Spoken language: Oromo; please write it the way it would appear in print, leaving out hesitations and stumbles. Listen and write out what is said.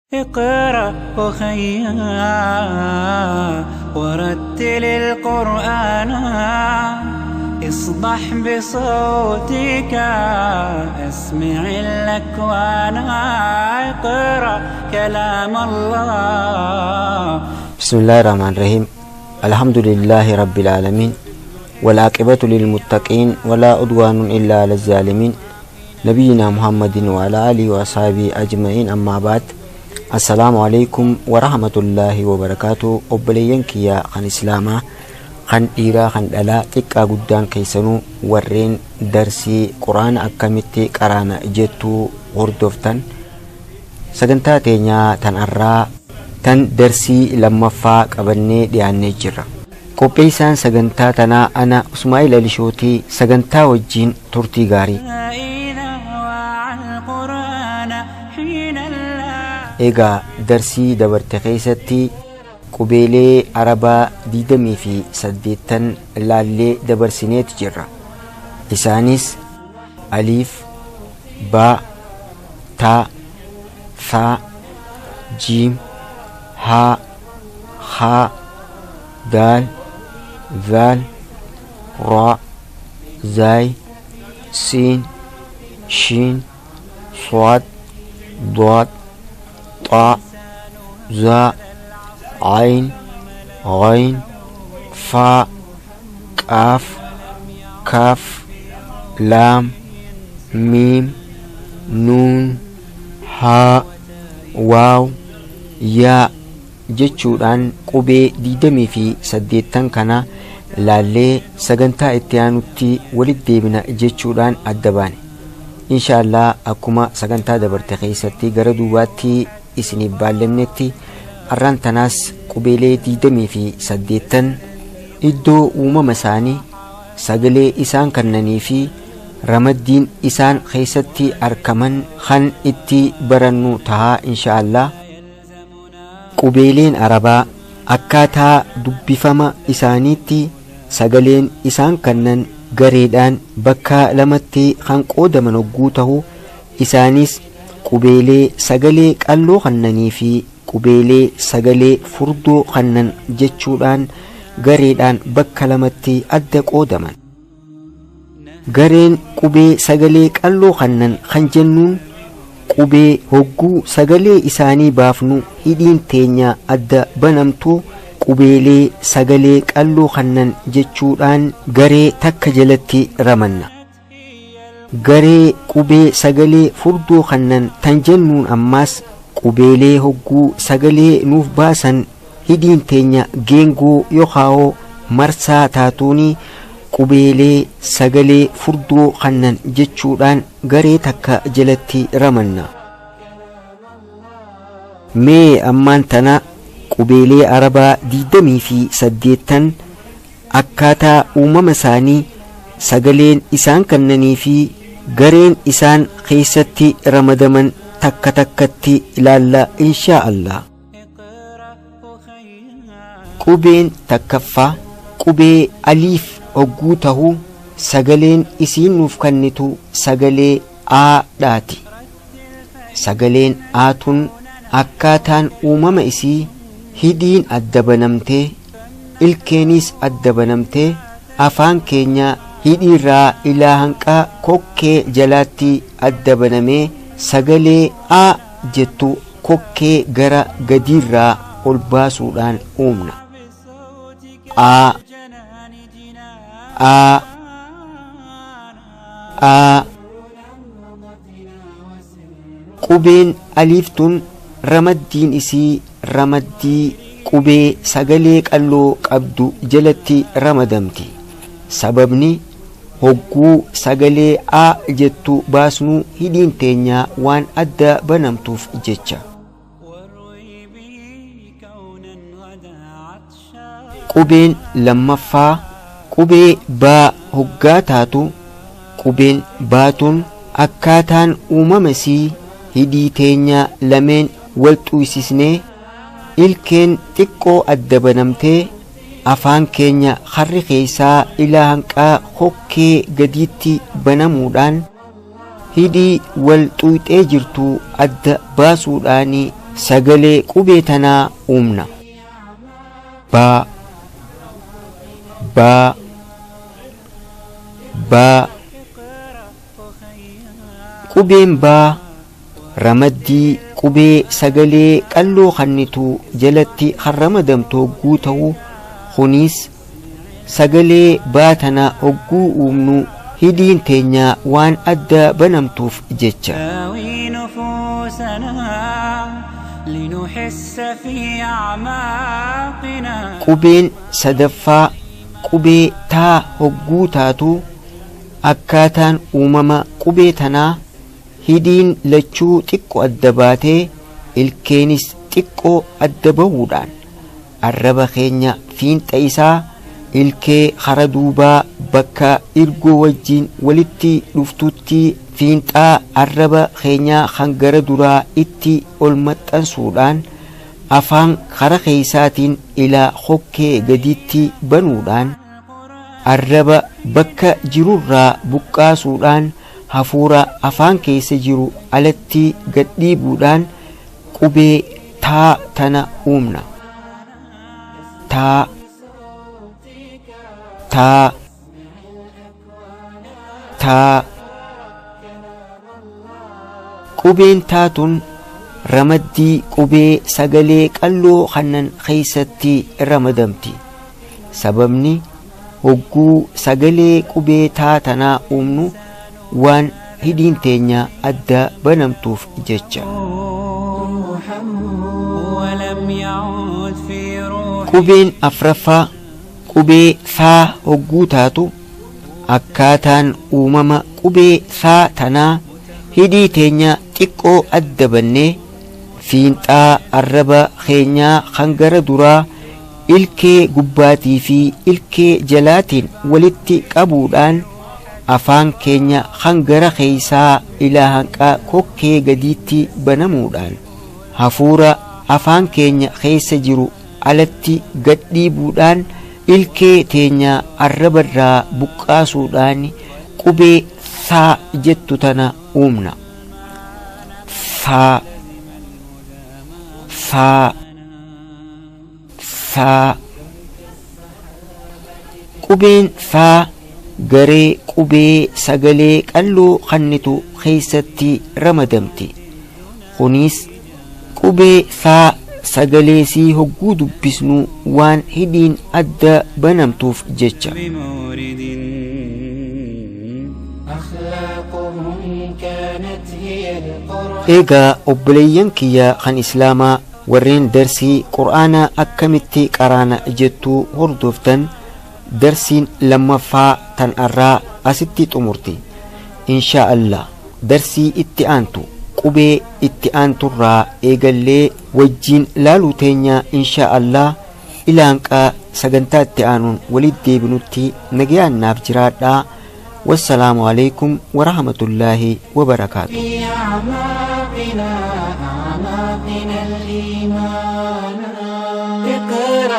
اقرأ أخيا ورتل القرآن اصدح بصوتك اسمع الأكوان اقرأ كلام الله. بسم الله الرحمن الرحيم. الحمد لله رب العالمين والعاقبة للمتقين ولا عدوان إلا على الظالمين، نبينا محمد وعلى آله وأصحابه أجمعين، أما بعد. السلام عليكم ورحمة الله وبركاته. Obboleeyyan kiyya kan Islaamaa, kan dhiiraa kan dhalaa, xiqqaa guddaan keessanuu, warreen darsii Quraana akkamitti qaraana jettuu hordoftan, sagantaa teenyaa tan arraa tan darsii lammaffaa qabannee dhiyaannee jirra. Qopheessaan sagantaa tanaa ana Usmaa'il Alishootii. Sagantaa wajjiin turtii gaarii. إذا وعى القرآن حين لا Egaa darsii dabarte keessatti qubeelee Arabaa 28 laallee dabarsineeti jirra. Isaanis aliif, baa, taa, thaa, jiim, haa, haa, daal, zaal, raa, zaay, siin, shiin, swad, daad, طاء، زاء، عين، غين، فاء، قاف، كاف، لام، ميم، نون، haa، waaw، yaa jechuudhaan qubee 28 kana laallee sagantaa itti aanutti walitti deebina jechuudhaan adda baane. Inshaallah akkuma sagantaa dabarte keessatti gara duubaatti isiniif baallamnetti, har'aan tanaas qubeelee 28 iddoo uumama isaanii, sagalee isaan kennanii fi ramaddiin isaan keessatti argaman kan itti barannu tahaa inshaallah. Qubeeleen Arabaa akkaataa dubbifama isaaniitti sagaleen isaan kennan gareedhaan bakka lamatti kan qoodaman hogguu ta'u, isaanis qubeelee sagalee qalloo kennanii fi qubeelee sagalee furdoo kennan jechuudhaan gareedhaan bakka lamatti adda qoodaman. Gareen qubee sagalee qalloo kennan kan jennuun qubee hogguu sagalee isaanii baafnu hidhiin teenya adda banamtu qubeelee sagalee qalloo kennan jechuudhaan garee takka jalatti ramanna. Garee qubee sagalee furdoo kennan tan jennuun ammaas qubeelee hogguu sagalee nuuf baasan hidhiin teenya geengoo yookaan marsaa taatuuni qubeelee sagalee furdoo kennan jechuudhaan garee takka jalatti ramanna. Mee ammaan tana qubeelee Arabaa 28 akkaataa uumama isaanii, sagaleen isaan kennanii fi gareen isaan keessatti ramadaman takka takkatti ilaalla inshaa Allah. اقرأ أخيا. Qubeen takkaffaa qubee aliif hogguu ta'u, sagaleen isiin nuuf kennitu sagalee aadhaati. Sagaleen aatun akkaataan uumama isii hidhiin adda banamtee, ilkeenis adda banamtee, afaan keenya hidhiirraa ilaa hanqaa kokkee jalaatti adda banamee sagalee a jettu kokkee gara gadiirraa ol baasuudhaan uumna. بصوتك A الجنان جنان. A A. Qubeen aliiftun ramaddiin isii ramaddii qubee sagalee qalloo qabdu jalatti ramadamti. Sababni hogguu sagalee a jettu baasnu hidhiin teenya waan adda banamtuuf jecha. واروي به كونا غدا عطشا. Qubeen lammaffaa qubee baa hoggaa taatu, qubeen baatun akkaataan uumama isii hidhii teenya lameen wal xuysisnee, ilkeen xiqqoo adda banamtee, afaan keenya harri keessaa ilaa hanqaa kokkee gadiitti banamuudhaan hidhii wal xuyxee jirtu adda baasuudhaan sagalee qubee tanaa uumna. Baa, baa, baa. Qubeen baa ramaddii qubee sagalee qalloo kannitu jalatti kan ramadamtu hogguu ta'u, kunis sagalee baa tana hogguu uumnu hidhiin teenya waan adda banamtuuf jecha. داوي نفوسنا لنحس في أعماقنا. Qubeen sadaffaa qubee taa hogguu taatu, akkaataan uumama qubee tanaa hidhiin lachuu xiqqoo adda baatee ilkeenis xiqqoo adda bahuudhaan arraba keenya fiinxa isaa ilkee hara duubaa bakka irgoo wajjiin walitti dhuftutti fiinxaa arraba keenyaa kan gara duraa itti ol maxxansuudhaan afaan kara keeysaatiin ilaa hokkee gaditti banuudhaan arraba bakka jirurraa buqqaasuudhaan hafuura afaan keessa jiru alatti gadhiibuudhaan qubee taa tana uumna. Taa, taa, taa. Qubeen taatun ramaddii qubee sagalee qalloo kannan keeysatti ramadamti. Sababni hogguu sagalee qubee taa tanaa uumnu waan hidhiin teenya adda banamtuuf jecha. ولم يعد في روحي. Qubeen afraffaa qubee thaa hogguu taatu, akkaataan uumama qubee thaa tanaa hidhii teenya xiqqoo adda bannee fiinxaa arraba keenyaa kan gara duraa ilkee gubbaatii fi ilkee jalaatiin walitti qabuudhaan afaan keenya kan gara keeysaa ilaa hanqaa kokkee gadiitti banamuudhaan hafuura afaan keenya keessa jiru alatti gadhiibuudhaan ilkee teenya arrabarraa buqqaasuudhaan qubee thaa jettu tana uumna. Thaa, thaa, thaa. Qubeen thaa garee qubee sagalee qalloo kannitu keeysatti ramadamti. Kunis qubee thaa sagalee sii hogguu dubbisnu waan hidhiin adda banamtuuf jecha. بمورد أخلاقهم كانت هي القرآن. Eegaa obboleeyyan kiyya kan islaamaa warreen darsii qur'aana akkamitti qaraana jettuu hordoftan, darsiin lammaffaa tan arraa asitti xumurti. Inshaa Allah darsii itti aantu qubee itti aanturraa eegallee wajjiin laaluu teenya inshaa Allah. Ilaanqaa sagantaa itti aanuun walitti deebinutti nagayaan naaf jiraadhaa. Wassalaamu alaikum warahmatullaahi wabarakaatu. في أعماقنا أعماقنا الإيمان اقرأ.